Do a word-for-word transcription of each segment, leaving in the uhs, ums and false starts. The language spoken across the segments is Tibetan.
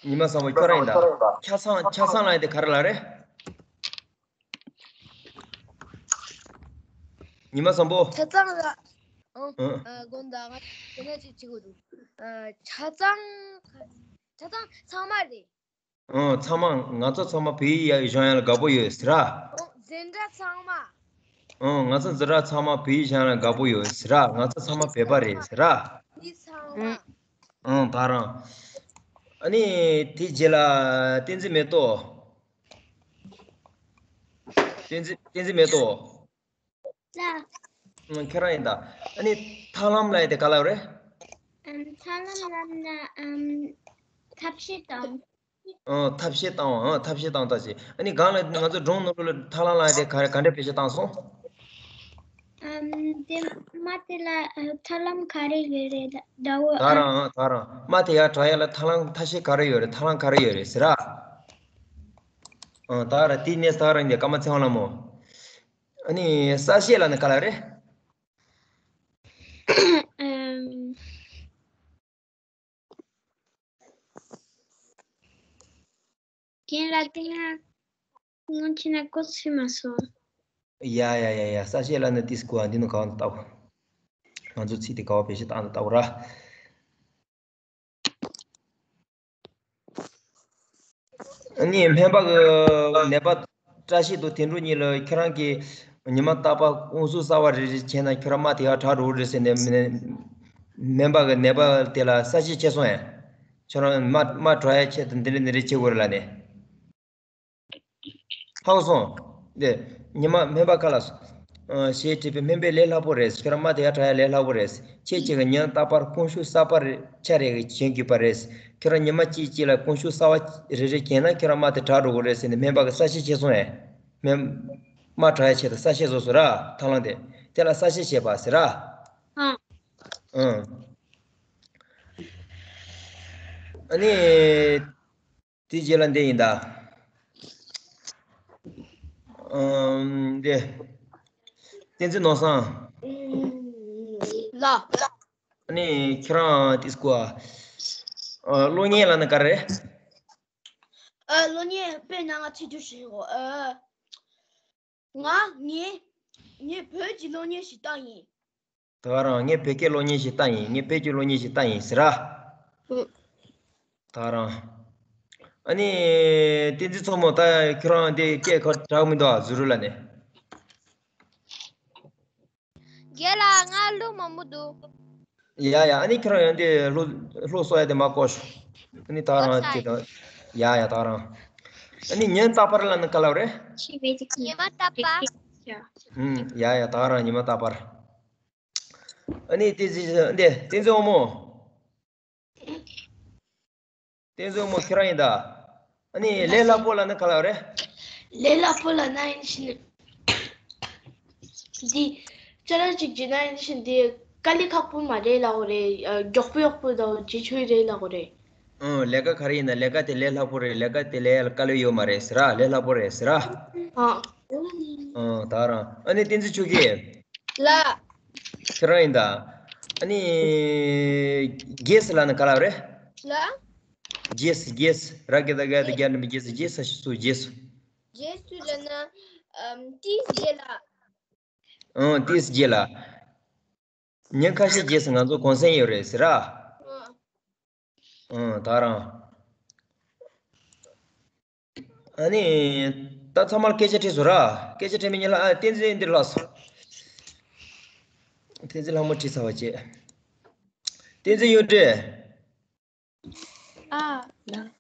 ཉི་མ་བཟང་པོ་ཁྱོད་རང་ཡིན་ད། ཆ་ཚང་ཆ་ཚང་ལ་ཡིན་དེ་ག་རེ་ལ་རེད། ཉི་མ་བཟང་པོ། ཆ་ཚང་ལ། ཨང་། ཨང་། ཨ། དགོངས་དག་ང་དེ་ནས་ཅིག་བྱེད་དགོས་འདུག་ཨ། ཆ་ཚང་། ཆ་ཚང་ཚང་མ་རེད། ཨང་། ཚང་མ་ང་ཚོ་ཚང་མ་བོད་ཡིག་ཡ་སྦྱང་ཡ་ལ་དགའ་པོ་ཡོད་ཟེར་ར། ཨང་། འཛིན་གྲྭ་ཚང་མ། ཨང་། ང་ཚོ་འཛིན་གྲྭ་ཚང་མ་བོད་ཡིག་སྦྱང་ཡ་ལ་དགའ་པོ་ཡོད་ཟེར་ར། ང་ཚོ་ཚང་མ་བོད་པ་རེད་ཟེར་ར། འདི་ཚང་མ། ཨང་། ད་རང་། ཨ་ནི་དེ་རྗེས་ལ་བསྟན་འཛིན་མེ་ཏོག་བསྟན་འཛིན་བསྟན་འཛིན་མེ་ཏོག་ལ། ཨང་། ཁྱེད་རང་ཡིན་ད། ཨ་ནི་ཐར་ལམ་ལབ་ཡ་དེ་ག་ལ་རེད། ཨམ། ཐར་ལམ་ལབ་ན། ཨམ། ཐབས་ཤེས་དང་། ཨང་། ཐབས་ཤེས་བཏང་བ། ཨང་། ཐབས་ཤེས་བཏང་ད་ཅི། ཨ་ནི་སྒང་ལ་ང་ཚོ་སྒྲུང་ནོར་བུ་ལ་ཐར་ལམ་ལབ་ཡ་དེ་ག་རེ་ག་འདྲ་བེད་སྤྱོད་བཏང་སོང་། ཨམ། དེ་མ་དེ་ལ་ཨ། ཐར་ལམ་ག་རེ་ཡོད་རེད། ད་འོ། ད་ཨ། རང་ད་རང་མ་དེ་ཡར་དྲག་ཡ་ལ་ཐར་ལམ་ཐབས་ཤེས་ག་རེ་ཡོད་རེད། ཐར་ལམ་ག་རེ་ཡོད་རེད་ཟེར་ར། ཨང་། ད་ར་དེ་ནས་ད་རང་གི་ཀརྨ་ཚེ་དབང་ལྷ་མོ། ཨ་ནི་གསལ་བཤད་ལབ་ན་ག་ལ་རེད། ཨམ། རྒན་ལགས་དེ་སྔ་སྔོན་ཆད་ན་གོ་ཚོད་མ་སོང་། ཡ་ཡ་ཡ་ཡ། གསལ་བཤད་ལབ་ན་ཏིས་ཀུ་ཨ་འདི་ནི་གང་ལྟ་བུ། ང་ཚོ་ཚིག་དེ་ག་བ་བེད་སྤྱོད་བཏང་ལྟ་བུ་ར། ཨ་ནི་སྨན་པ་གི་ནད་པ་བཀྲ་ཤིས་དང་དོན་གྲུབ་གཉིས་ལ་ཁྱེད་རང་གིས་ཉི་མ་རྟག་པར་སྐུང་གསོ་གསར་པ་རེ་རེ་བྱས་ན་ཁྱེད་རང་རྨ་དེ་ཡར་དྲག་འགྲོ་གི་རེད་ཟེར་ནས། སྨན་པ་གི་ནད་པ་དེ་ལ་གསལ་བཤད་བྱས་སོང་ཡ། ཁྱེད་རང་རྨ་རྨ་དྲག་ཡ་ཆེད་དུ་འདི་འདྲ་འདི་འདྲ་བྱེད་དགོས་རེད་ལབ་ནས། ཧ་གོ་སོང་། དེ་ཉི་མ་སྨན་པ་ཁ་ལ་སོང་། ཞེས་དྲིས་པས། སྨན་པས་ལས་སླ་པོ་རེད། ཁྱོད་རང་རྨ་དེ་ཡར་དྲག་ཡ་ལས་སླ་པོ་རེད། ཁྱེད་ཀྱིས་ཉིན་རྟག་པར་སྐུང་གཞུག་གསར་པ་རེ་ཆ་རེ་བྱེད་དགོས་པ་རེད། ཁྱོད་རང་ཉི་མ་གཅིག་གཅིག་ལ་སྐུང་གཞུག་གསར་པ་རེ་རེ་བྱས་ན་ཁྱོད་རང་རྨ་དེ་དྲག་འགྲོ་གི་རེད་ཟེར་ནས་སྨན་པ་གིས་གསལ་བཤད་བྱས་སོང་ངས། སྨན། རྨ་དྲག་ཡ་ཆེད་དུ་གསལ་བཤད་བཟོས་སོང་ར། ཐར་ལམ་དེ། དེ་ལ་གསལ་བཤད་བྱས་པ་ཟེར་ར། ཨང་། ཨང་། ཨ་ནི། དེ་རྗེས་ལ་འདི་ཡིན་ད། ཨམ། འདི། བསྟན་འཛིན་ནོར་བཟང་། ལགས། ཨ་ནི་ཁྱེད་རང་ཏིས་ཀུ་ཨ། ཨ། གློག་བརྙན་ལབ་ན་ག་རེ། ཨ། གློག་བརྙན་དཔེར་ན་ང་ཚིག་སྒྱུར་བྱེད་ཡོད། ཨ། ང་ངས་ངས་བོད་ཀྱི་གློག་བརྙན་ཞིག་བཏང་ཡིན། ད་ག་རང་། ངས་བོད་སྐད་གློག་བརྙན་ཞིག་བལྟས་ཡིན། ངས་བོད་ཀྱི་གློག་བརྙན་ཞིག་བལྟས་ཡིན་ཟེར་ར། ཨུ། ད་ག་རང་། ཨ་ནི། བསྟན་འཛིན་མཚོ་མོ། ད་ཁྱོད་རང་འདི་སྐད་ཁ་གྲག་མི་འདུག་ཨ། ཟུར་རུ་ལ་ནས། རྒན་ལགས། ང་གློག་མང་པོ་འདུག་ཡ་ཡ། ཨ་ནི་ཁྱོད་རང་ཡང་འདི་གློག་གློག་གསོག་ཡ་དེ་མ་བཀོག་ཤོག་ཨ་ནི་ད་ག་རང་བཀོག་ཅིག་དང་། ཡ་ཡ། ད་ག་རང་། ཨ་ནི་ཉིན་རྟག་པར་ལབ་ན་ག་ལབ་རེད། ཉི་མ་རྟག་པར། ཨུམ། ཡ་ཡ། ད་ག་རང་ཉི་མ་རྟག་པར། ཨ་ནི་དེ་ཅི་འདི་བསྟན་འཛིན་དབང་མོ། བསྟན་འཛིན་དབང་མོ་ཁྱེད་རང་ཡིན་ད། ཨ་ནི་ལས་སླ་པོ་ལབ་ན་ག་ལབ་རེད། ལས་སླ་པོ་ལབ་ན་ཡིན་ཕྱིན། འདི་ཅ་ལག་ཅིག་བརྗེ་ན་ཡིན་ཕྱིན་འདི་དཀའ་ལས་ཁག་པོ་མ་རེད་ལབ་དགོས་རེད། མགྱོགས་པོ་མགྱོགས་པོ་དང་བརྗེ་ཆོག་རེད་ལབ་དགོས་རེད། ཨང་། ལས་ཀ་ག་རེ་ཡིན་ན་ལས་ཀ་དེ་ལས་སླ་པོ་རེད། ལས་ཀ་དེ་ལས་ཡ་ལ་དཀའ་ལས་ཡོད་མ་རེད་ཟེར་ར། ལས་སླ་པོ་རེད་ཟེར་ར། ཨ། ཨང་། ད་རང་། ཨ་ནི་བསྟན་འཛིན་ཆོས་སྐྱིད། ལགས། ཁྱེད་རང་ཡིན་ད། ཨ་ནི། རྒྱས་ལབ་ན་ག་ལབ་རེད། ལགས། རྒྱས་རྒྱས། ར་ག་བཏགས་རྒ་ཡ་བཏགས་རྒྱ་འགྲེང་བུ་རྒྱས། རྒྱས་ས་ཞིག་སུ་རྒྱས། རྒྱས་སུ་ལབ་ན། ཨམ། ཏིས་རྒྱས་ལ། ཨང་། ཏིས་རྒྱས་ལ། ཉིན་ཁ་ཤས་རྗེས་སུ་ང་ཚོ་གུང་སེང་ཡོད་རེད་ཟེར་ར། ཨང་། ཨང་། ད་རང་། ཨ་ནི། ད་ཚང་མར་སྐད་ཆ་དྲིས་སོང་ར། སྐད་ཆ་དྲིས་མི་ཉན་ལ། ཨ། བསྟན་འཛིན་འདིར་ལྷག་སོང་། བསྟན་འཛིན་ལྷ་མོ་དྲིས་ཚར་བ་བྱས། བསྟན་འཛིན་གཡུ་སྒྲོན། ཨ།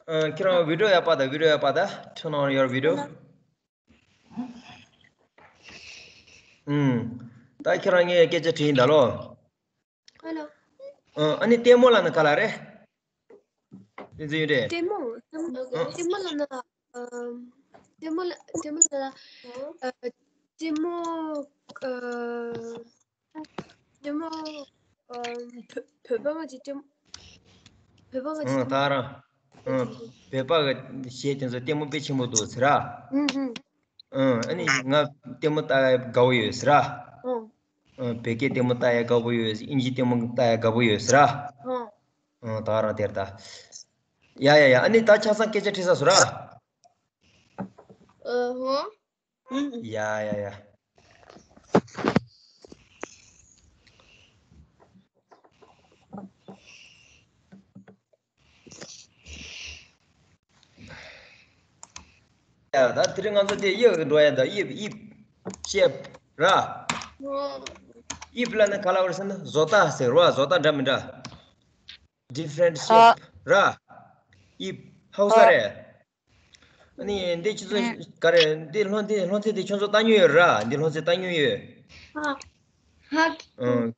ཨ། ཁྱེད་རང་བི་ཌིའོ་ཡར་ཕབ་དང་། བི་ཌིའོ་ཡར་ཕབ་དང་། Turn on your video. ཨུམ། ད་ཁྱེད་རང་ངས་སྐད་ཆ་དྲིས་ཡིན་ད་ལོ། ཧེ་ལོ། ཨ། ཨ་ནི་ལྟད་མོ་ལབ་ན་ག་ལབ་རེད། བསྟན་འཛིན་གཡུ་སྒྲོན། ལྟད་མོ། ལྟད་མོ། ཨ། ལྟད་མོ་ལབ་ན། ཨ། ལྟད་མོ་ལབ། ལྟད་མོ་ལབ་ན། ཨ། ལྟད་མོ། ཨ། ལྟད་མོ། ཨ། བོད་བོད་པ་ང་ཚོའི་ལྟད་མོ། བོད་པ་ང་ཚོའི། ཨང་། ལྟད་མོ། ད་རང་། ཨང་། བོད་པ་གི་གཞས་དེ་ཚོ་ལྟད་མོ་དཔེ་ཆེན་པོ་འདུག་ཟེར་ར། ཨུམ་ཧུམ། ཨང་། ཨ་ནི་ང་ལྟད་མོ་ལྟ་ཡ་དགའ་པོ་ཡོད་ཟེར་ར། ཨང་། ཨང་། བོད་སྐད་ལྟད་མོ་ལྟ་ཡ་དགའ་པོ་ཡོད། དབྱིན་ཇི་ལྟད་མོ་ལྟ་ཡ་དགའ་པོ་ཡོད་ཟེར་ར། ཨང་། ཨང་། ད་རང་དེར་ད། ཡ་ཡ་ཡ། ཨ་ནི་ད་ཆ་ཚང་སྐད་ཆ་དྲིས་ས་སོ་ར། ཨ་ཧོ། ཡ་ཡ་ཡ། ཡ་ད་དེ་རིང་ང་ཚོ་དེ་དབྱིབས་འགྲོ་ཡ་ད་དབྱིབས་དབྱིབས་ཤེབ་ར། དབྱིབས་ལ་ནི་ག་ལ་བར་ཟེར་ན་བཟོ་ལྟ་ཟེར་བ། བཟོ་ལྟ་འདྲ་མི་འདྲ། ཌི་ཕ་རེན་ཊི་ཤེབ་ར། དབྱིབས་ཧ་གོ་ས་རེད། ཨ་ནི་འདི་ཁྱོད་ཚོ་ག་རེ་འདི་སློབ་ཚན་སློབ་ཚན་འདི་ཁྱོད་ཚོ་ལྟ་མྱོང་ཡོད་ར། འདི་སློབ་ཚན་ལྟ་མྱོང་ཡོད། ཧ་ཧ། ཨང་།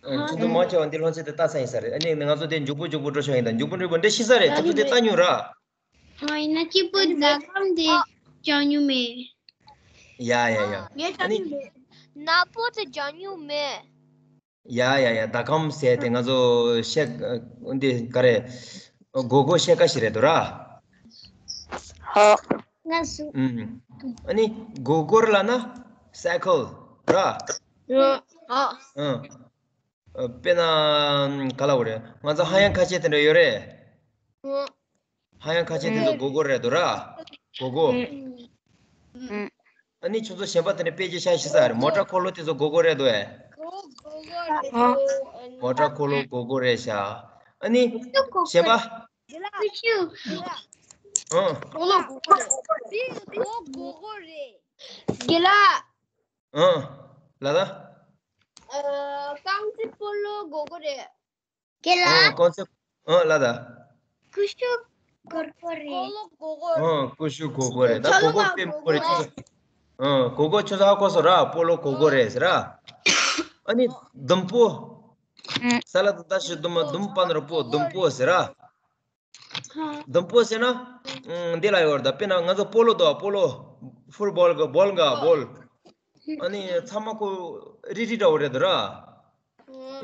ཨང་། ཁྱོད་ཚོ་མང་ཆེ་བ་འདི་སློབ་ཚན་དེ་ལྟ་ས་ཡིན་ས་རེད། ཨ་ནི་ང་ཚོ་དེ་མགྱོགས་པོ་མགྱོགས་པོ་འགྲོ་ཆོག་ཡིན་ད། མགྱོགས་པོ་འགྲོ་པོ་འདི་ཤེས་ས་རེད། ཁྱོད་ཚོ་དེ་ལྟ་མྱོང་ར། ཨ་ཡིན་ན་གཅིག་པུ་ཟ་ཁམ་དེ་ཅང་མྱོང་མེད། ཡ་ཡ་ཡ། ངས་ཨ་ནི་ཅང་མྱོང་མེད། ནག་པོ་དེ་ཅང་མྱོང་མེད། ཡ་ཡ་ཡ། ཟླ་གམ་ཟེར་དེ་ང་ཚོ་ཤེ་འདི་ག་རེ་སྒོར་སྒོར་ཤེ་ཀ་ཞིག་རེད་འདུག་ར། ཧ། ང་སུ། ཨུམ། ཨ་ནི་སྒོར་སྒོར་ལ་ན་སའི་ཀལ་ར། ཨ། ཨང་། དཔེར་ན་ག་ལ་བ་རེད། ང་ཚོ་ཧ་ཡང་ཁ་ཆེ་དེ་འདྲ་ཡོད་རེད། ཧ་ཡང་ཁ་ཆེ་དེ་ཚོ་སྒོར་སྒོར་རེད་འདུག་ར། སྒོར་སྒོར། ཨ་ནི་ཁྱོད་ཚོ་གཞན་པ་དེ་འདྲ་དཔེ་ཅིག་ཤ་ཤི་ས་རེད། མོ་ཊ་འཁོར་ལོ་དེ་ཚོ་སྒོར་སྒོར་རེད་འདུག་ཨེ། མོ་ཊ་འཁོར་ལོ་སྒོར་སྒོར་རེད་ཤག་ཨ་ནི་གཞན་པ། ཨང་། འཁོར་ལོ་སྒོར་སྒོར་རེད། དེ་སྒོར་སྒོར་རེད། དགེ་ལགས། ཨང་། ལ་ད། རྐང་རྩེད་སྤོ་ལོ་སྒོར་སྒོར་རེད། དགེ་ལགས། ཨང་། རྐང་རྩེད། ཨང་། ལ་ད། ཀུ་ཤུ་སྒོར་སྒོར་རེད། སྤོ་ལོ་སྒོར་སྒོར། ཨང་། ཀུ་ཤུ་སྒོར་སྒོར་རེད། ད་སྒོར་སྒོར་དཔེ་མི་སྒོར་རེད། ཁྱོད་ཚོ། ཨང་། སྒོར་སྒོར་ཁྱོད་ཚོ་ཧ་གོ་སོང་ར། སྤོ་ལོ་སྒོར་སྒོར་རེད་ཟེར་ར། ཨ་ནི་ཟླུམ་པོ། ས་ལ་ད་ད་ཞིག་ཟླུམ་ཟླུམ་པ་ནོར་པོ་ཟླུམ་པོ་ཟེར་ར། ཟླུམ་པོ་ཟེར་ན། ཨང་། འདི་ལ་ཡོད་རེད་ད། དཔེར་ན་ང་ཚོ་སྤོ་ལོ་འདུག་སྤོ་ལོ། ཕུཊ་བོལ་གི་བོལ་ག་བོལ། ཨ་ནི་ཚང་མ་ཁོ་རིལ་རིལ་འདྲ་བོ་རེད་འདུག་ར།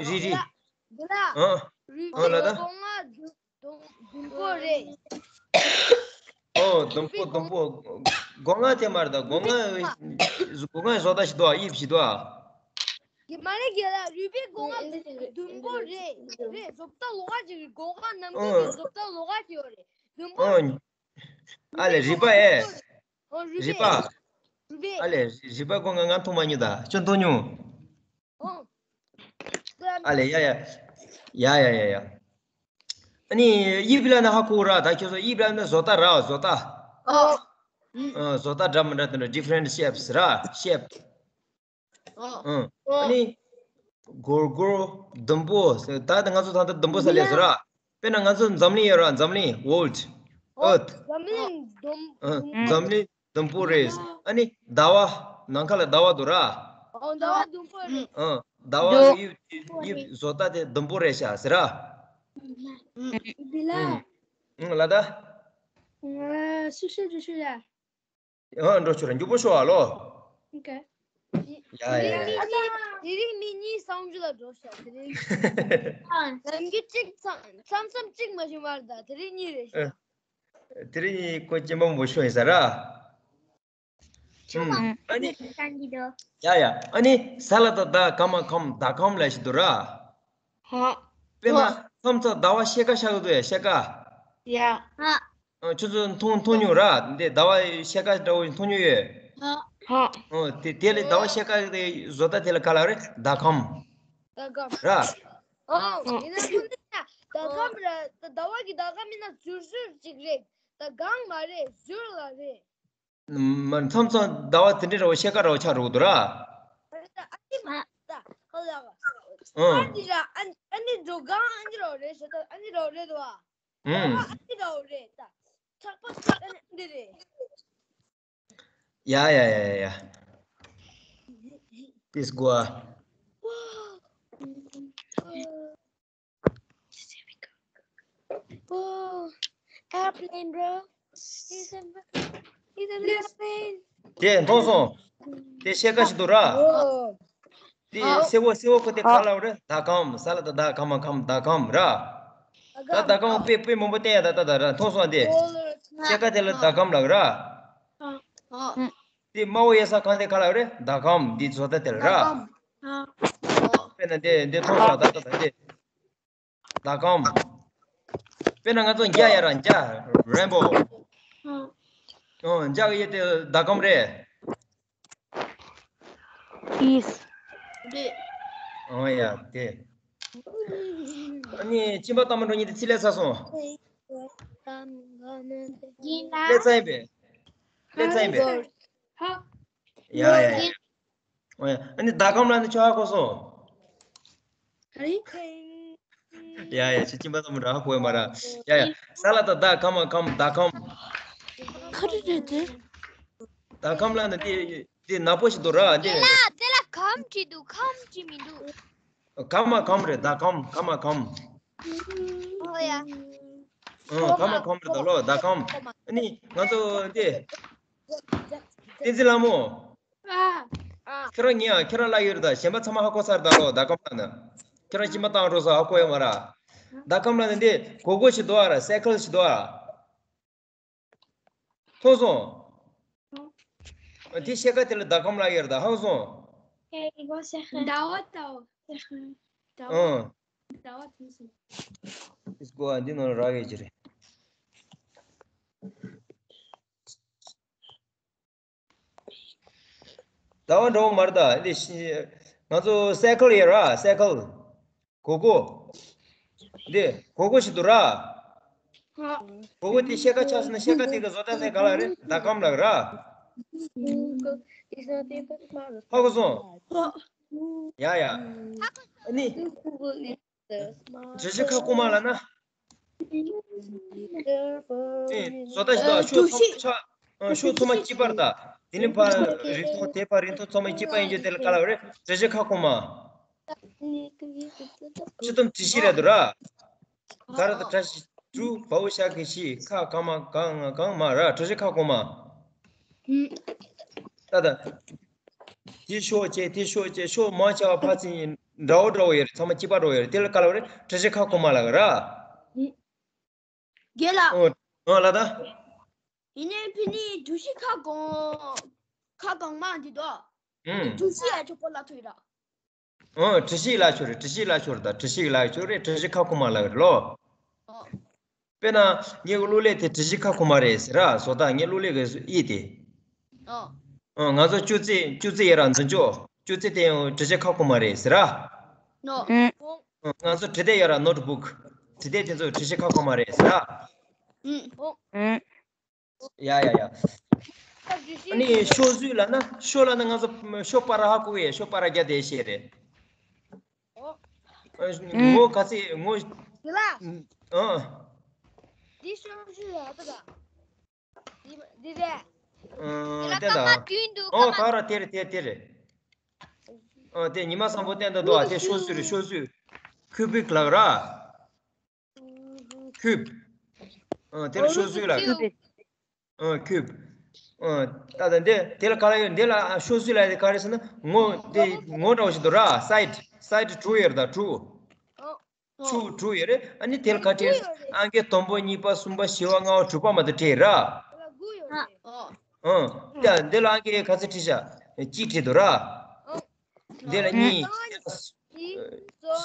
རིལ་རིལ། ཨ། ཨ་ལ་ད། ཟླུམ་པོ་རེད། ཨོ་ཟླུམ་པོ་ཟླུམ་པོ། སྒོ་ང་དེ་མ་རེད་ད། སྒོ་ང་། སྒོ་ང་བཟོ་ལྟ་ཞིག་འདུག་དབྱིབས་ཞིག་འདུག་དེ་མ་རེད། དགེ་ལགས། རུས་པའི་སྒོ་ང་ཟླུམ་པོ་རེད། རེད། བཟོ་ལྟ་ལོགས་ཀ་ཅིག་རེད། སྒོ་ང་ནམ་རྒྱུན་གྱི་བཟོ་ལྟ་ལོགས་ཀ་ཅིག་ཡོད་རེད། ཟླུམ་པོ། ཨ་ལེ་རུས་པ་ཨེ། ཨོ་རུས་པ། རུས་པ། རུས་པ། ཨ་ལེ་རུས་པ་སྒོ་ང་ང་མཐོང་མ་མྱོང་ད། ཁྱོད་མཐོང་མྱོང་། ཨོ། ཨ་ལེ་ཡ་ཡ། ཡ་ཡ་ཡ་ཡ། ཨ་ནི་དབྱིབས་ལ་ན་ཧ་གོ་ར། ད་ཁྱོད་ཚོ་དབྱིབས་ལ་ན་བཟོ་ལྟ་ར། བཟོ་ལྟ། ཨོ། ཨ། བཟོ་ལྟ་འདྲ་མི་འདྲ་དེ་འདྲ་ཌི་ཕ་རེན་ཊི་ཤེབ་སི་ར། ཤེབ། ཨང་། ཨ་ནི་སྒོར་སྒོར་ཟླུམ་པོ། ད་ལྟ་ང་ཚོ་ད་ལྟ་ཟླུམ་པོ་ཟེར་ལས་སོ་ར། དཔེར་ན་ང་ཚོ་འཛམ་གླིང་ཡོད་ར། འཛམ་གླིང་ཝོལ་ཌི། ཨར་ཐི། འཛམ་གླིང་ཟླུམ། ཨང་། འཛམ་གླིང་ཟླུམ་པོ་རེད། ཨ་ནི་ཟླ་བ། ནམ་མཁའ་ལ་ཟླ་བ་འདུག་ར། ཨོ་ཟླ་བ་ཟླུམ་པོ་རེད། ཨང་། ཟླ་བ་དབྱིབས་དབྱིབས་བཟོ་ལྟ་དེ་ཟླུམ་པོ་རེད་ཤག་ཟེར་ར། དགེ་ལགས། ཨང་། ལ་ད། ང་སུ་ཤེས་ཅི་ཤེས་ཡ། ཨ་འགྲོ་ཆོག་ར། མགྱོགས་པོ་ཤོག་ཨ་ལོ། ཨོ་ཁེ། ཡ་ཡ་ཡ། དེ་རིང་མི་གཉིས་གསང་སྤྱོད་ལ་འགྲོ་ཤག་དེ་རིང་། ནམ་རྒྱུན་གཅིག་མཚམས་མཚམས་གཅིག་མ་ཤེས་མ་རེད་ད། དེ་རིང་གཉིས་རེད་ཤག་དེ་རིང་གཉིས་ཁོ་སྐྱེས་མ་མོ་ཤོ་ཡིན་ས་ར། ཨ་ནི། ཡ་ཡ། ཨ་ནི་ས་ལ་ད་ཟླ་ག་མ་གམ་ཟླ་གམ་ལ་ཞིག་འདུག་ར། ཧ། དཔེར་ན་མཚམས་མཚམས་ཟླ་བ་ཕྱེད་ཀ་ཤར་གི་འདུག་ཡ། ཕྱེད་ཀ། ཡ། ཧ། ཨ། ཁྱོད་ཚོ་མཐོང་མཐོང་མྱོང་ར། འདི་ཟླ་བ་ཕྱེད་ཀ་འདྲ་བོ་མཐོང་མྱོང་ཡོད། ཧ། ཧ། ཨ། དེ་དེ་ལས་ཟླ་བ་ཕྱེད་ཀ་དེ་བཟོ་ལྟ་དེ་ལ་ག་ལ་རེད། ཟླ་གམ། ཟླ་གམ། ར། ཨོ། ཡིན་ན་ཁོ་ཚོ་ཟླ་གམ་ར། ཟླ་བ་གི་ཟླ་གམ་ཡིན་ན་ཟུར་ཟུར་ཅིག་རེད། ད་གང་མ་རེད། ཟུར་ལ་རེད། མ་མཚམས་མཚམས་ཟླ་བ་དེ་འདྲའི་ར་བ་ཕྱེད་ཀ་ར་བ་ཆགས་འགྲོ་གི་འདུག་ར། ཨ་ནི་མ་ད་ཧ་ལ་བ། ཨ་ནི་ར་ཨ་ཨ་ནི་འགྲོ་གང་ཨ་ནི་ར་བ་རེད་ཟེར་ད། ཨ་ནི་ར་བ་རེད་དོ། ཨ་ཨ་ནི་ར་བ་རེད་ད། ཚགས་པ་ཚགས་ཨ་ནི་འདི་རེད། ཡ་ཡ་ཡ་ཡ་ཡ། This go. Oh, airplane, bro. He's a, he's an airplane. དེ་མཐོང་སོང་། དེ་ཤེལ་ཀ་ཞིག་འདུག་ར། ཨོ། དེ་ཨ་སེར་པོ་སེར་པོ་ཁོ་དེ་ག་ལ་རེད། ཟླ་གམ། ས་ལ་ད་ཟླ་ག་མ་གམ་ཟླ་གམ་ར། ད་ཟླ་གམ་དཔེ་དཔེ་མང་པོ་བསྟན་ཡ་ད་ད་ད་ར། མཐོང་སོང་དེ། ཨོ། ཤེལ་ཀ་དེ་ལ་ཟླ་གམ་ལབ་ར། ཨ་ཨ། དེ་དམར་པོ་ཡོད་ས་གང་དེ་ག་ལ་རེད། ཟླ་གམ། འདི་བཟོ་ལྟ་དེ་ལ་ར། ཟླ་གམ། ཨ། དཔེར་ན་དེ་འདི་མཐོང་སོང་ད་ད་ད་དེ། ཟླ་གམ། དཔེར་ན་ང་ཚོ་འཇའ་ཡ་ར་འཇའ། རེན་བོ། ཨོ་འཇའ་གི་ཡེ་དེ་ཟླ་གམ་རེད། ཨིས། རེད། ཨོ་ཡ་དེ། ཨ་ནི་སྦྱིན་པ་ལྟ་མ་འགྲོ་གཉིས་དེ་ཚིག་ལས་ཚར་སོང་། ལས་ཚར་ཡིན་པས། ལས་ཚར་ཡིན་པས། ཡ་ཡ་ཡ། ཨོ་ཡ། ཨ་ནི་ཟླ་གམ་ལ་ནི་ཁྱོད་ཧ་གོ་སོང་། ཡ་ཡ། ཁྱོད་སྦྱིན་པ་ལྟ་མ་འགྲོ་ཧ་གོ་ཡ་མ་ར། ཡ་ཡ། ས་ལ་ད་ཟླ་གམ་མ་གམ་ཟླ་གམ། ཁ་རི་རེད་དེ། ཟླ་གམ་ལ་ནི་དེ་དེ་ནག་པོ་ཞིག་འདུག་ར་དེ། དེ་ལ་དེ་ལ་གམ་བྲིས་འདུག་གམ་བྲིས་མི་འདུག་གམ་མ་གམ་རེད། ཟླ་གམ། གམ་མ་གམ། ཨོ་ཡ། ཨ། གམ་མ་གམ་རེད་ད་ལོ། ཟླ་གམ། ཨ་ནི་ང་ཚོ་དེ། བསྟན་འཛིན་ལྷ་མོ། ཨ། ཨ། ཁྱོད་རང་ཉན་ཨ། ཁྱོད་རང་ལ་ཡོད་རེད་ད། གཞན་པ་ཚང་མ་ཧ་གོ་ཚར་ད་ལོ། ཟླ་གམ་ལ་ནི། ཁྱོད་རང་སྦྱིན་པ་བཏང་འགྲོ་ས་ཧ་གོ་ཡོད་མ་ར། ཟླ་གམ་ལ་ནི་དེ་གོ་གོ་ཞིག་འདུག་ཨ་ར། སའི་ཀལ་ཞིག་འདུག་ཨ། མཐོང་སོང་། ཨ། དེ་ཤེལ་ཀ་དེ་ལ་ཟླ་གམ་ལ་ཡོད་རེད་ད། ཧ་གོ་སོང་། ཟླ་བ་ལྟ་བུ། ཟླ་བ། ཨ། ཟླ་བ་མཐོང་སོང་། ཨིས་གོ་ཨ་འདི་ནང་ལ་རག་ཡོད་ཀྱི་རེད། ཟླ་བ་འདྲ་བོ་མ་རེད་ད། འདི་ཤི། ང་ཚོ་སའི་ཀལ་ཡོད་ར། སའི་ཀལ། གོ་གོ། འདི་གོ་གོ་ཞིག་འདུག་ར། གོ་གོ་དེ་ཤེལ་ཀ་ཆགས་སོང་ན་ཤེལ་ཀ་དེ་གི་བཟོ་ལྟ་དེ་ག་ལ་རེད། ཟླ་གམ་ལ་ར། ཧ་གོ་སོང་། ཡ་ཡ། ཨ་ནི། འགྲེལ་བཤད་ཁ་སྐོང་མ་ལ་ན། ཨེ། བཟོ་ལྟ་ཞིག་འདུག་ཤོག་ཚང་མ་ཆགས། ཨ། ཤོག་ཚང་མ་གཅིག་པ་རེད་ད། དེ་ནི་ཕ་རིང་ཐུང་དེ་ཕ་རིང་ཐུང་ཚང་མ་གཅིག་པ་ཡིན་རྒྱུ་དེ་ལ་ག་ལ་རེད། འགྲེལ་བཤད་ཁ་སྐོང་མ། སྤྱི་སྡོམ་བྲིས་གཞི་རེད་འདུག་ར། ག་ར་དང་བཀྲ་ཤིས་དྲུག་བའོ་ཞབས་ཀྱུ་ཞི་ཁ་གང་མ་གང་གང་མ་ར། འགྲེལ་བཤད་ཁ་སྐོང་མ། ད་ད། དེ་ཤོག་བཅས་དེ་ཤོག་བཅས་ཤོག་མང་ཆེ་བ་ཕར་ཕྱིན་འདྲ་བོ་འདྲ་བོ་ཡོད་རེད། ཚང་མ་གཅིག་པ་འདྲ་བོ་ཡོད་རེད། དེ་ལ་ག་ལ་རེད། འགྲེལ་བཤད་ཁ་སྐོང་མ་ལ་ག་ར། རྒན་ལགས། ཨོ། ཨོ་ལ་ད། ཡིན་ནའི་ཕི་ནི་འགྲེལ་བཤད་ཁ་སྐོང་། ཁ་གང་མ་འདི་དོ། ཨུམ། འགྲེལ་བཤད་ཡ་ཆོག་པོ་ལ་ཐོས་ར། ཨོ། འགྲེལ་བཤད་ལ་ཆོག་རེད། འགྲེལ་བཤད་ལ་ཆོག་རེད་ད། འགྲེལ་བཤད་ལ་ཆོག་རེད། འགྲེལ་བཤད་ཁ་སྐོང་མ་ལ་ག་རེད་ལོ། ཨོ། དཔེར་ན་ངའི་གློག་ཀླད་དེ་འགྲེལ་བཤད་ཁ་སྐོང་མ་རེད་ཟེར་ར། བཟོ་ལྟ་ངའི་གློག་ཀླད་ཀྱི་དབྱིབས་དེ། ཨོ། ཨོ། ང་ཚོ་ཅོག་ཙེ་ཅོག་ཙེ་ཡོད་ར། འཛིན་ཅོག་ཅོག་ཙེ་དེ་ཡང་འགྲེལ་བཤད་ཁ་སྐོང་མ་རེད་ཟེར་ར། ནོ། ཨུམ། ཨོ། ང་ཚོ་འབྲི་དེབ་ཡོད་ར། ནོ་ཊི་བུག་འབྲི་དེབ་དེ་ཚོ་འགྲེལ་བཤད་ཁ་སྐོང་མ་རེད་ཟེར་ར། ཨུམ། ཨོ། ཨུམ། ཡ་ཡ་ཡ། ཨ་ནི་ཤོག་བཟོས་ལབ་ན། ཤོག་ལབ་ན་ང་ཚོ་ཤོག་པ་ར་ཧ་གོ་གི། ཤོག་པ་ར་རྒྱ་དེ་བཤད་རེད། ཨོ། ཨ། ངོ་ག་ཚད་ངོ་། འདི་ལ། ཨ། འདི་ཤོག་བཟོས་ལབ་ད། འདི་འདི་རེད། ཨ། འདི་ལ་དེ་ད། སྐར་མ་བདུན་འདུག་ཨོ། སྐར་མ། ག་ར་དེ་རེད། དེ་དེ་རེད། ཨ། དེ་ཉི་མ་བཟང་པོ་བསྟན་ད་འདུག་ཨ། དེ་ཤོག་བཟོས་རེད། ཤོག་བཟོས། ཁུ་བིག་ལབ་ར། ཁུབ། ཨ། དེ་ལ་ཤོག་བཟོས་ལབ། ཨ། ཁུབ། ཨ། ད་ད་འདི་དེ་ལ་ག་ལ་ཡོད། འདི་ལ་ཤོག་བཟོས་ལབ་དེ་ག་རེ་ཟེར་ན། ངོ་དེ་ངོ་འདྲ་བོ་ཞིག་འདུག་ར། སའིཌ། སའིཌ་དྲུག་ཡོད་རེད་ད། དྲུག་ཆུ་དྲུག་ཡོད་རེད། ཨ་ནི་དེ་ལ་ག་བྲིས། ཨང་ཀི་དང་པོ་གཉིས་པ་གསུམ་པ་བཞི་པ་ལྔ་པ་དྲུག་པ་མ་གཏོགས་བྲིས་ར། ཨ། ཡ། འདི་ལ་ཨང་ཀི་ག་ཚོད་བྲིས་ཤག་གཅིག་བྲིས་འདུག་ར། འདི་ལ་གཉིས།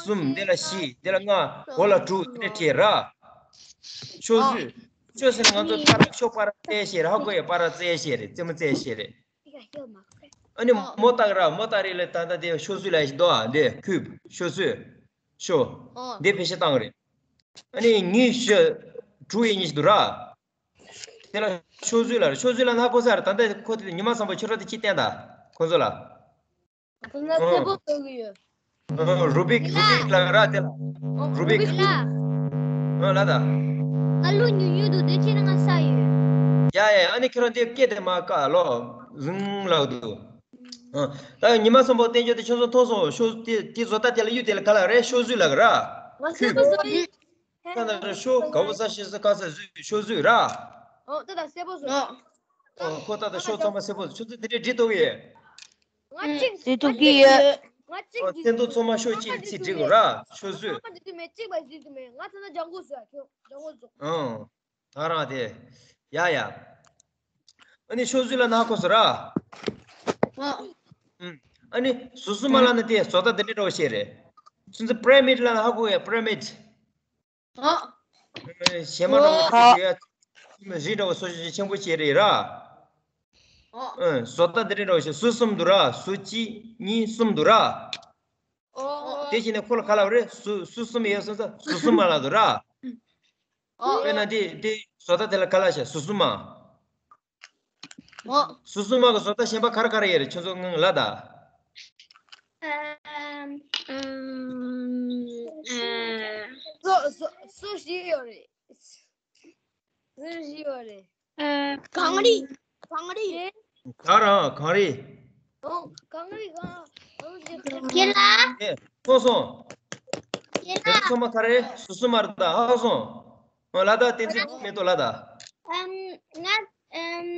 གསུམ། འདི་ལ་བཞི། འདི་ལ་ལྔ། འོག་ལ་དྲུག་དེ་འདྲ་བྲིས་ར། ཤོག་བཟོས། ཤོག་ཟེར་ན་ང་ཚོ་པར། ཤོག་པར་རྩེ་བཤད་རེད། ཧ་གོ་ཡ། པར་རྩེ་བཤད་རེད། རྩེད་མོ་རྩེ་བཤད་རེད། ཨ་ནི་མོ་རྟགས་ར། མོ་རྟགས་རེད་ལ། ད་ལྟ་དེ་ཤོག་བཟོས་ལ་ཞིག་འདུག་ཨ། འདི་ཁུབ། ཤོག་བཟོས། ཤོག་འདི་བེད་སྤྱོད་བཏང་རེད། ཨ་ནི་ཉི་ཤོག་དྲུག་ཡོད་ནི་ཞིག་འདུག་ར། དེ་ལ་ཤོག་བཟོས་ལ། ཤོག་བཟོས་ལ་ན་ཧ་གོ་ས་རེད། ད་ལྟ་ཁོ་དེ་ཉི་མ་བཟང་པོ་ཁྱོད་ར་དེ་ཅིག་བསྟན་ད་ཁོ་ཚོ་ལ། ང་ཚོ་ལ་ཨོ། སེར་པོ་བཟོ་གི་ཡོད། ཨོ། རུ་བིག་རུ་བིག་ལབ་ར་དེ་ལ། རུ་བིག་ལ། ཨོ་ལ་ད། ང་ལོ་ཉུང་ཉུང་འདུག་དེ་ཕྱིན་ན་ང་ས་ཡོད། ཡ་ཡ། ཨ་ནི་ཁྱོད་རང་དེ་སྐད་དེ་མ་ཀ་ལོ། ཟིང་ལབ་འདུག་ཨོ། ད་ཉི་མ་བཟང་པོ་བསྟན་རྒྱུ་དེ་ཁྱོད་ཚོ་མཐོང་སོང་། ཤོག་དེ་དེ་བཟོ་ལྟ་དེ་ལ་གཡུག་དེ་ལ་ག་ལ་རེད། ཤོག་བཟོས་ལབ་གི་ར། ང་སེར་པོ་བཟོ་ཡི། ད་ན་ར་ཤོག་ག་བོ་ས་ཤི་ས་ག་ས་བཟོས། ཤོག་བཟོས་ར། ཨོ། ད་ད་སེར་པོ་བཟོ། ཨོ། ཁོ་ད་ད་ཤོག་ཚང་མ་སེར་པོ་བཟོ། ཁྱོད་ཚོ་དེ་འདྲས་འབྲི་ཐུབ་ཀྱི་ཡོད། ང་གཅིག་འབྲི་ཐུབ་ཀྱི་ཡོད། ང་གཅིག་ཨོ། འབྲི་ཚན་ཐོ་ཐུབ། ཚང་མ་ཤོག་གཅིག་ཚིག་འབྲི་དགོས་ར། ཤོག་བཟོས། ཚང་མ་འབྲི་ཐུབ་མེད། གཅིག་པ་འབྲི་ཐུབ་མེད། ང་ད་ན་ལྗང་གུ་བཟོ་ཡ། ཁྱོད་ལྗང་གུ་བཟོ། ཨོ། ད་རང་དེ། ཡ་ཡ། ཨ་ནི་ཤོག་བཟོས་ལབ་ན་ཧ་གོ་སོང་ར། ཨོ། ཨུམ། ཨ་ནི་ཟུར་གསུམ་མ་ལབ་ན་དེ་བཟོ་ལྟ་དེ་འདྲས་འདྲ་བོ་བཤད་རེད། ཁྱོད་ཚོ་པི་ར་མིཌ་ལབ་ན་ཧ་གོ་ཡ། པི་ར་མིཌ། ཨོ། གཞན་མ་འདྲ་བོ་ཁ་ཤས་ཡ། རི་འདྲ་བོ་སོ་སོ་ཆེན་པོ་བྱས་རེད་ར། ཨ། བཟོ་ལྟ་འདི་འདྲ་འདྲ་བོ་ཞིག་སུ་གསུམ་འདུག་ར། སུ་གཅིག་གཉིས་གསུམ་འདུག་ར། དེ་བཞིན་ནས་ཁོ་ལ་ག་ལབ་རེད། སུ་སུ་གསུམ་ཡོད་སོང་ཙང་སུ་གསུམ་མ་ལབ་འདུག་ར། དཔེར་ན་དེ་དེ་བཟོ་ལྟ་དེ་ལ་ག་ལབ་ཤག་སུ་གསུམ་མ། སུ་གསུམ་མ་གི་བཟོ་ལྟ་གཞན་པ་ག་རེ་ག་རེ་ཡོད་རེད། ཁྱོད་ཚོ་ངང་ལ་ད། ཨམ། ཨམ། ཨ། སོ་སོ་སོ་བཞི་ཡོད་རེད། སོ་བཞི་ཡོད་རེད། ཨ། གངས་རི། གངས་རི། ག་རང་གངས་རི། ཨོ། གངས་རི་གངས་། ཨོ། རྒན་ལགས། ཨེ། ཐོས་སོང་། རྒན་ལགས། ཚང་མ་ག་རེ་སུ་གསུམ་མ་རེད་ད། ཧ་གོ་སོང་། ཨོ་ལ་ད་བསྟན་འཛིན་མེ་ཏོག་ལ་ད། ཨམ། ང་ཨམ།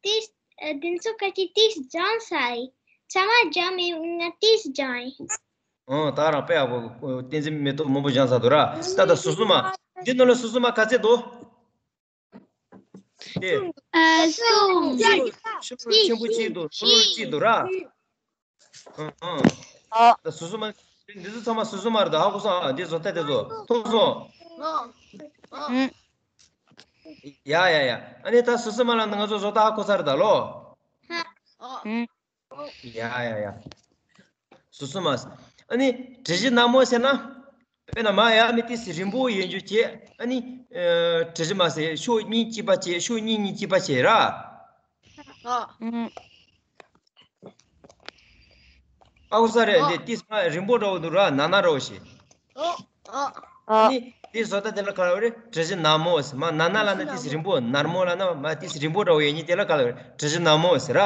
ཏིས་ཨ། དེ་ཚོ་ཁ་ཅིག་ཏིས་སྦྱངས་ཚར་ཡིན། ཚང་མ་སྦྱངས་མེད། ང་ཏིས་སྦྱངས་ཡིན། ཨོ་ད་རང་དཔེ་ཡག་པོ། བསྟན་འཛིན་མེ་ཏོག་མང་པོ་སྦྱངས་ཚར་འདུག་ར། ད་ད་སུ་གསུམ་མ། འདི་ནང་ལ་སུ་གསུམ་མ་ག་ཚད་འདུག་དེ། ཨ། གསུམ། ཤུ་ཆེན་པོ་གཅིག་འདུག་ནོར་ལོར་གཅིག་འདུག་ར། ཨང་ཨང་། ཨ། ད་སུ་གསུམ་མ། འདི་ཚོ་ཚང་མ་སུ་གསུམ་མ་རེད་ད། ཧ་གོ་སོང་། ཨ། འདི་བཟོ་ལྟ་དེ་ཚོ་མཐོང་སོང་། ཨང་། ཡ་ཡ་ཡ། ཨ་ནི་ད་སུ་གསུམ་མ་ལ་ང་ཚོ་བཟོ་ལྟ་ཧ་གོ་ཚར་རེད་ད་ལོ། ཨང་། ཡ་ཡ་ཡ། སུ་གསུམ་མ། ཨ་ནི་གྲུ་བཞི་ནག་མོ་ཟེར་ན། དཔེར་ན་མ་ཡ་མི་ཏིས་རིང་པོ་ཡོད་རྒྱུ་བྱས། ཨ་ནི་ཨ། གྲུ་བཞི་མ་ཟེར་ཕྱོགས་གཉིས་གཅིག་པ་བྱས། ཕྱོགས་གཉིས་གཉིས་གཅིག་པ་བྱས་ར། ཨ། ཨ་ཁུ་ས་རེད། འདི་ཏིས་མ་རིང་པོ་འདྲ་བོ་འདུག་ར། ནག་ནག་འདྲ་བོ་ཞིག་ཨ་ནི་དེ་བཟོ་ལྟ་དེ་ལ་ག་ལབ་རེད། གྲུ་བཞི་ནག་མོ་ཟེར། མ་ནག་ནག་ལབ་ན་ཏིས་རིང་པོ། ནག་མོ་ལབ་ན་མ་ཏིས་རིང་པོ་འདྲ་བོ་ཡོད་མཁན་དེ་ལ་ག་ལབ་རེད། གྲུ་བཞི་ནག་མོ་ཟེར་ར།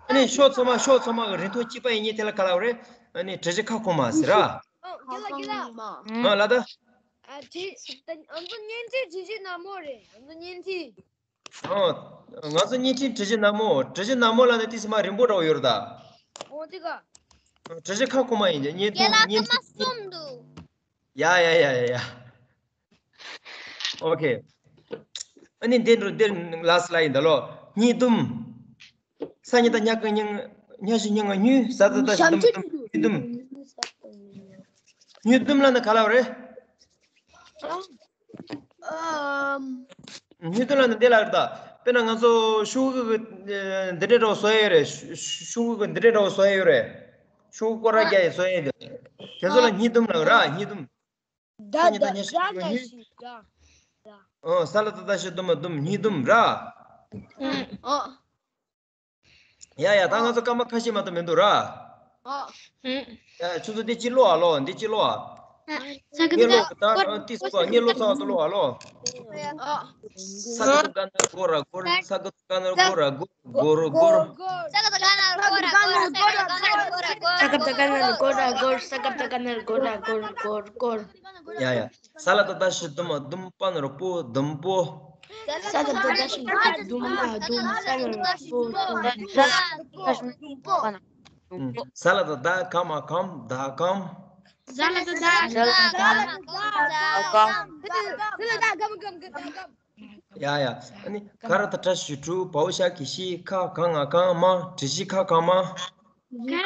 ཨ་ནི་ཕྱོགས་ཚང་མ་ཕྱོགས་ཚང་མ་གི་རིང་ཐུང་གཅིག་པ་ཡིན་མཁན་དེ་ལ་ག་ལབ་རེད། ཨ་ནི་གྲུ་བཞི་ཁ་སྐོང་མ་ཟེར་ར། ཨ་ལ་ད། ཨ་ཁྲི། ཨ་ང་ཚོ་བརྙན་འཕྲིན་གྲུ་བཞི་ནག་མོ་རེད། ཨ་ང་ཚོ་བརྙན་འཕྲིན། ཨོ། ང་ཚོ་བརྙན་འཕྲིན་གྲུ་བཞི་ནག་མོ། གྲུ་བཞི་ནག་མོ་ལབ་ན་ཏིས་མ་རིང་པོ་འདྲ་བོ་ཡོད་རེད་ད། ཨོ་དེ་ག་གྲུ་བཞི་ཁ་སྐོང་མ་ཡིན། བརྙན་ཐུང་། རྒན་ལགས། བརྙན་སྐར་མ་གསུམ་འདུག་ཡ་ཡ་ཡ་ཡ་ཡ། ཨོ་ཁེ། ཨ་ནི་འདི་འགྲོ་འདིར་ལ་སི་ལ་ཡིན་ད་ལོ། སྙིགས་དུམ། ས་ཉི་ཟླ་ཉ་ག་ཉིན། ཉ་གཞི་སྙི་ང་སྙུ། ས་ད་བཏགས་ཞ་དུ་མ་དུམ། སྙིགས་དུམ། སྙིགས་དུམ་ལབ་ན་ག་ལབ་རེད། ཨམ། སྙིགས་དུམ་ལབ་ན་འདི་ལ་རེད་ད། དཔེར་ན་ང་ཚོ་ཤོག་གུ་གི་འདི་འདྲའི་འདྲ་བོ་བཟོ་ཡ་ཡོད་རེད། ཤོག་གུ་གི་འདི་འདྲའི་འདྲ་བོ་བཟོ་ཡ་ཡོད་རེད། ཤོག་གུ་སྐོར་ར་རྒྱག་ཡ་བཟོ་ཡ་ཡོད་རེད། དེ་ཚོ་ལ་སྙིགས་དུམ་ལབ་ར། སྙིགས་དུམ། ད་ད་ད་ན་ཤི་ད་ན་ཤི་ད། ཨོ་ས་ལ་ད་ད་ཤི་དུ་མ་དུམ། སྙིགས་དུམ་ར། ཨོ། ཡ་ཡ། ད་ང་ཚོ་སྐར་མ་ཁ་ཤས་མ་གཏོགས་མི་འདུག་ར། ཨོ། ཡ་ཁྱོད་ཚོ་འདི་ཅི་ཀློག་ཨ་ལོ། འདི་ཅི་ཀློག་ཨ། ས་ག་ད་ངས་ཀློག་ད་ཏིས་ཀོ་ངས་ཀློག་ཚང་དུ་ཀློག་ཨ་ལོ། ཨོ། ས་ག་ད་ག་ན་གོ་ར་གོར། ས་ག་ད་ག་ན་གོ་ར་གོར། གོར་གོར། ས་ག་ད་ག་ན་གོ་ར་གོར། ས་ག་ད་ག་ན་གོ་ར་གོར། ས་ག་ད་ག་ན་གོ་ར་གོར། ས་ག་ད་ག་ན་གོ་ར་གོར། གོར་གོར། ཡ་ཡ། ས་ལ་ད་ད་ཤི་དུ་མ་དུམ། པ་ན་རོ་པོ། དུམ་པོ། ས་ལ་ད་ད་ཤི་དུམ་མ་དུམ། ས་ན་རོ་པོ་དུམ། ས་ལ་ད་ད་ག་མ་གམ། ད་གམ། ས་ལ་ད་ད། ས་ལ་ད་ད། ཡ་ཡ། ཨ་ནི་ག་ར་ད་ཏྲ་ཞུ་ཀྲུ། བའོ་ཤ་གི་ཤི། ཁ་ག་ང་གང་མ། གྲུ་བཞི་ཁ་གང་མ། ག་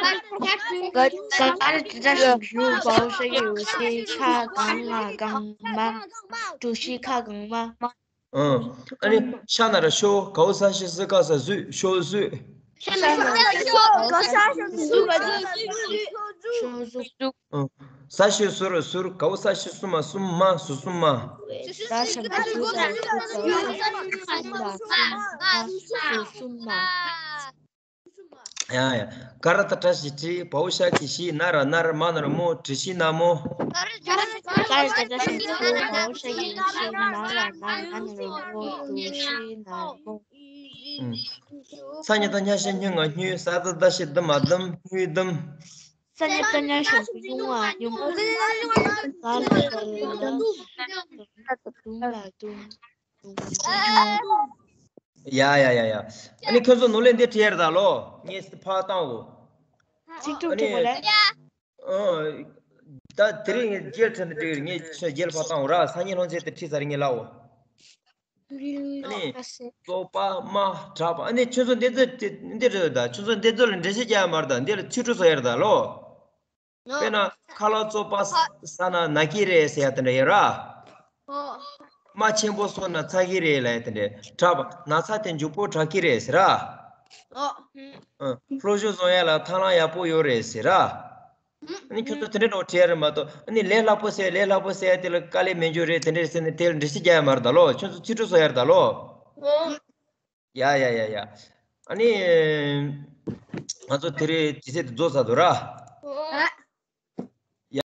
ར་ཏྲ་ཞུ་ཀྲུ། བའོ་ཤ་གི་ཤི། ཁ་ག་ང་གང་མ། གྲུ་བཞི་ཁ་གང་མ། ཨ་ནི་ཤ་ན་ར་ཤོ། གའོ་ས་ཤི་སུ་ག་ས་སུ། ཤོ་སུ། ཤ་ན་ར་ཤོ། གའོ་ས་ཤི་སུ་ག་ས་སུ། ཤོ་སུ། ཨ། ས་ཤོ་སུ་རུ་སུར། གའོ་ས་ཤི་སུ་མ་སུམ་མ། སུ་སུམ་མ། ས་ཤ་མ་སུ་ར་སུ་གའོ་ས་ཤི་སུ་མ་སུམ་མ། སུ་སུམ་མ། ཡ་ཡ། ག་ར་ད་ཏྲ་ཞི་ཀྲི། བའོ་ཤ་གི་ཤི། ན་ར་ནར། མ་ན་རོ་མོ། གྲུ་བཞི་ནག་མོ། ག་ར་ད་ཏྲ་ཞི་ཀྲུ། བའོ་ཤ་གི་ཤི། ན་ར་ནར། མ་ན་རོ་མོ། གྲུ་བཞི་ནག་མོ། ཨུམ། ས་ཉ་ད་ཉ་ཤི་སྙི་ང་སྙུ། ས་ད་ད་ཤི་དུ་མ་དུམ། སྙུ་དུམ། ས་ཉ་ད་ཉ་ཤི་སྙུ་ང་སྙུ། ས་ལ་ད་ད་དུམ་ལ་དུམ། ཡ་ཡ་ཡ་ཡ། ཨ་ནི་ཁྱོད་ཚོ་ནོར་ལན་འདི་བྲིས་ཡར་ད་ལོ། ངས་ཕར་བཏང་འོ། ཚིག་ཐུབ་ཨ་ནི་ཁྲིད་དགོས་རེད། ཨ། ད་དེ་རིང་ངས་རྒྱལ་ཁྲིད་འདི་འགྲིག་རེད། ངས་ཁྱོད་རྒྱལ་ཕར་བཏང་འོ་ར། སང་ཉིན་སློབ་ཚན་དེ་ཁྲིད་ཚར་རེད། ངས་ལབ་འོ། ཨ་ནི་ཙོ་པ་མ་དྲག་པ། ཨ་ནི་ཁྱོད་ཚོ་འདི་ཚོ་འདི་འདི་རེད་ད། ཁྱོད་ཚོ་འདི་ཚོ་ལ་འགྲེལ་བཤད་རྒྱག་ཡ་མ་རེད་ད། འདི་ལ་ཚིག་ཁྲིད་བཟོ་ཡར་ད་ལོ། དཔེར་ན་ཁ་ལག་བཙོག་པ་ཟ་ན་ན་གི་རེད་ཟེར་ཡ་དེ་འདྲ་ཡོད་ར། རྨ་ཆེན་པོ་གསོ་ན་ཚ་གི་རེད་ལབ་ཡ་དེ་འདྲ། དྲག་པ་ན་ཚ་དེ་མགྱོགས་པོ་དྲག་གི་རེད་ཟེར་ར། ཨོ། ཨ། ལྷོ་ཕྱོགས་བཟུང་ཡ་ལ་ཐབས་ལམ་ཡག་པོ་ཡོད་རེད་ཟེར་ར། ཨ་ནི་ཁྱོད་ཚོ་དེ་འདྲ་འདྲ་བོ་དྲིས་ཡ་རེད་མ་གཏོགས། ཨ་ནི་ལས་སླ་པོ་ཟེར་ལས་སླ་པོ་ཟེར་ཡ་དེ་ལ་དཀའ་ལས་མེད་རྒྱུ་རེད། དེ་འདྲ་ཟེར་ནས་དེ་ལ་འགྲེལ་བཤད་རྒྱག་ཡ་མ་རེད་ད་ལོ། ཁྱོད་ཚོ་རྩིས་སྤྲོད་བཟོ་ཡ་རེད་ད་ལོ། ཡ་ཡ་ཡ་ཡ། ཨ་ནི་ང་ཚོ་དེ་རིང་དུས་ཚོད་དེ་རྫོགས་ཚར་འདུག་ར།